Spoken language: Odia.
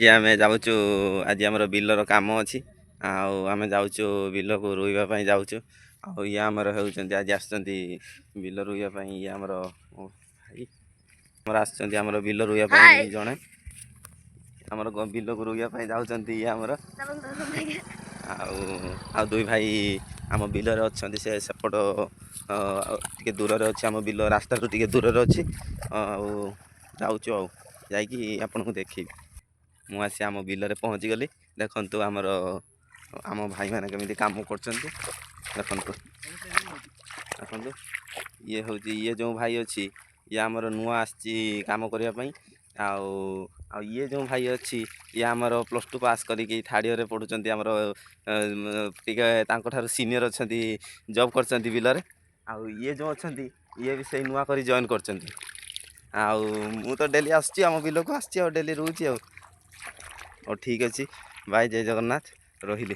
ଆଜି ଆମେ ଯାଉଛୁ, ଆଜି ଆମର ବିଲର କାମ ଅଛି ଆଉ ଆମେ ଯାଉଛୁ ବିଲକୁ ରୋଇବା ପାଇଁ ଯାଉଛୁ। ଆଉ ଇଏ ଆମର ହେଉଛନ୍ତି, ଆଜି ଆସିଛନ୍ତି ବିଲ ରୋଇବା ପାଇଁ। ଇଏ ଆମର ଭାଇ ଆମର ଆସିଛନ୍ତି ଆମର ବିଲ ରୋଇବା ପାଇଁ। ଜଣେ ଆମର ବିଲକୁ ରୋଇବା ପାଇଁ ଯାଉଛନ୍ତି ଇଏ ଆମର, ଆଉ ଆଉ ଦୁଇ ଭାଇ ଆମ ବିଲରେ ଅଛନ୍ତି। ସେ ସେପଟ ଟିକେ ଦୂରରେ ଅଛି, ଆମ ବିଲ ରାସ୍ତାଠୁ ଟିକେ ଦୂରରେ ଅଛି। ଆଉ ଯାଉଛୁ, ଆଉ ଯାଇକି ଆପଣଙ୍କୁ ଦେଖେଇବି। ମୁଁ ଆସି ଆମ ବିଲରେ ପହଞ୍ଚିଗଲି। ଦେଖନ୍ତୁ, ଆମର ଆମ ଭାଇମାନେ କେମିତି କାମ କରୁଛନ୍ତି। ଦେଖନ୍ତୁ, ଦେଖନ୍ତୁ, ଇଏ ହେଉଛି, ଇଏ ଯେଉଁ ଭାଇ ଅଛି, ଇଏ ଆମର ନୂଆ ଆସିଛି କାମ କରିବା ପାଇଁ। ଆଉ ଆଉ ଇଏ ଯେଉଁ ଭାଇ ଅଛି, ଇଏ ଆମର +2 ପାସ୍ କରିକି ଥାର୍ଡ଼ ଇୟର୍ରେ ପଢ଼ୁଛନ୍ତି। ଆମର ଟିକେ ତାଙ୍କଠାରୁ ସିନିୟର୍ ଅଛନ୍ତି, ଜବ୍ କରିଛନ୍ତି ବିଲରେ। ଆଉ ଇଏ ଯେଉଁ ଅଛନ୍ତି, ଇଏ ବି ସେଇ ନୂଆ କରି ଜଏନ୍ କରିଛନ୍ତି। ଆଉ ମୁଁ ତ ଡେଲି ଆସୁଛି, ଆମ ବିଲକୁ ଆସୁଛି ଆଉ ଡେଲି ରହୁଛି। ଆଉ ହଉ, ଠିକ୍ ଅଛି, ବାଏ, ଜୟ ଜଗନ୍ନାଥ, ରହିଲି।